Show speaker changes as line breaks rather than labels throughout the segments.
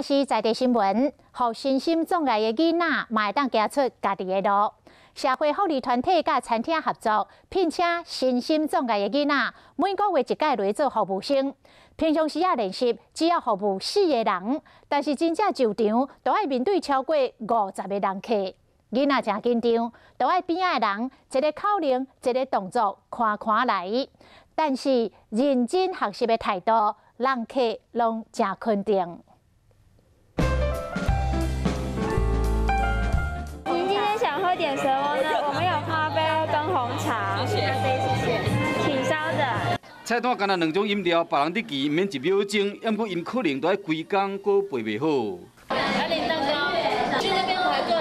是在地新聞，予身心障礙的囡仔嘛會當行出家己的路。社會福利團體佮餐廳合作，聘請身心障礙的囡仔，每個月一擺來做服務生。平常時仔練習，只要服務四個人，但是真正就場，都愛面對超過50個人客。囡仔誠緊張，都愛邊仔的人一个口令，一个動作，看看來。但是認真學習的態度，人客攏誠肯定。
您今天想喝點什麼呢？我們有咖啡跟紅茶。
謝謝，咖啡，謝謝。
請稍等。
菜單干焦兩種飲料，別人佇記毋免一秒鐘，毋過𪜶可能都愛規工閣背袂好。
來領蛋糕，去那邊排隊。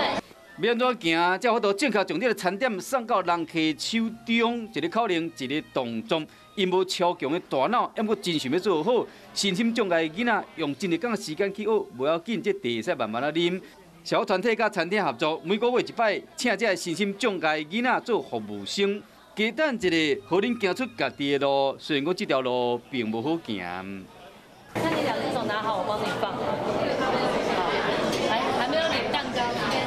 欲按怎行，才有法度正確將這个餐點送到人客手中？一个口令，一个動作，𪜶無超強的大腦，毋過真想欲做好。身心障礙囡仔用真濟工時間去學，無要緊，這茶會使慢慢仔啉。社福團體佮餐廳合作，每個月一擺，請這个身心障礙囡仔做服務生，加等一下，予恁行出家己的路。雖然講這條路並無好行。
那你兩隻手拿好，我幫你放。好，還沒有領蛋糕，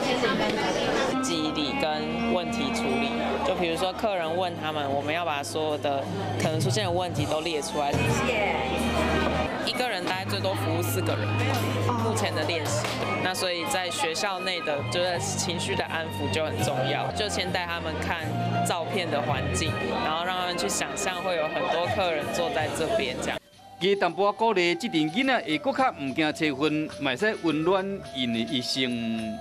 先領蛋糕。
記憶力跟問題處理，就比如說客人問他們，我們要把所有的可能出現的問題都列出來。
謝謝。
一個人大概最多服務四個人，目前的練習。那所以在學校內的就是情緒的安撫就很重要，就先帶他們看照片的環境，然後讓他們去想象會有很多客人坐在這邊這樣。
加淡薄仔鼓勵，這陣囡仔會閣較毋驚吹薰，嘛會使溫暖𪜶的一生。